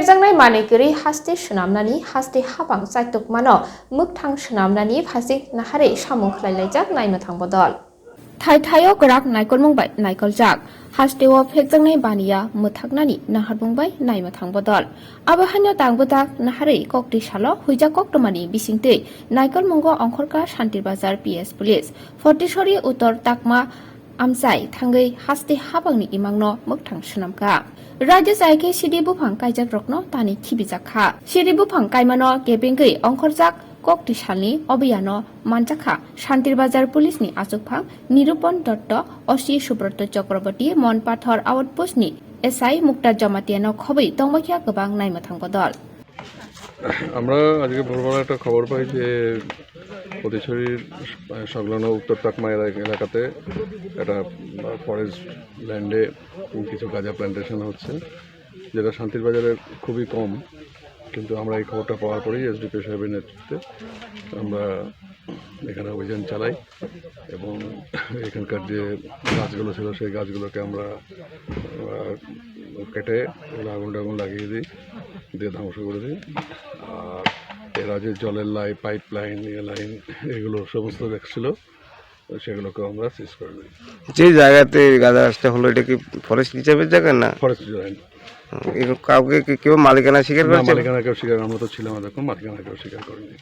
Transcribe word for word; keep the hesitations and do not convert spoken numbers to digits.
Phekjaknai manwi kwrwi haste swnamnani, haste habang chaitokmano mwkthang swnamnani phasik naharwi samung khlailaijak naimwthang bodol. Thai thaio kwrak naikolmung bai naikoljak, hasteo phekjaknai baniya mwthaknani naharmung bai naimwthang bodol. Abo haino tang bwthak naharwi koktwi salo huijak koktwmani bisingtwi naikolmungo ongkhorkha Shantir Bazar P S Police, Fortisori Uttor Takma amchai thangwi haste habangni imangno mwkthang swnamkha. Raida chai khe sidi buphang kaijakrokno tani khibijak kha. Sidi buphang kaimano kebengwi ongkhorjak koktwi salni obiyano manjakha Shantir Bazar Police ni achukphang Nirupon Dotto, O C Subroto Chakraborty, Monpathor Outpost ni S I Mukta Jamatia no khobwi tongbaikha kwbang naimwthang bodol. আমরা আজকে ভোরবেলা একটা খবর পাই যে ফটিকছড়ির সংলগ্ন উত্তর চাকমা এলা-, এলাকাতে একটা ফরেস্ট ল্যান্ডে কিছু গাঁজা প্ল্যান্টেশন হচ্ছে, যেটা শান্তির বাজারে খুবই কম। কিন্তু আমরা এই খবরটা পাওয়ার পরেই এসডিপিও সাহেবের নেতৃত্বে আমরা এখানে অভিযান চালাই এবং এখানকার যে গাছগুলো ছিল, সেই গাছগুলোকে আমরা, আহ, কেটে এগুলো আগুন টাগুন লাগিয়ে দিই, দিয়ে ধ্বংস করে দিই। আর এরা যে জলের লাইন, পাইপ লাইন, ইয়ে লাইন, এগুলো সমস্ত দেখছিল, সেগুলোকে আমরা সিজ করে দিই। যে জায়গাতে এই গাঁজা আসতে হলো, এটা কি ফরেস্ট রিজার্ভের জায়গা না? Forest reserve. হুম, এরকম কাউকে কি কেউ মালিকানা স্বীকার না, করেছে? মালিকানা কেউ স্বীকার, আমরা তো ছিলাম, এরকম মালিকানা কেউ স্বীকার করেনি।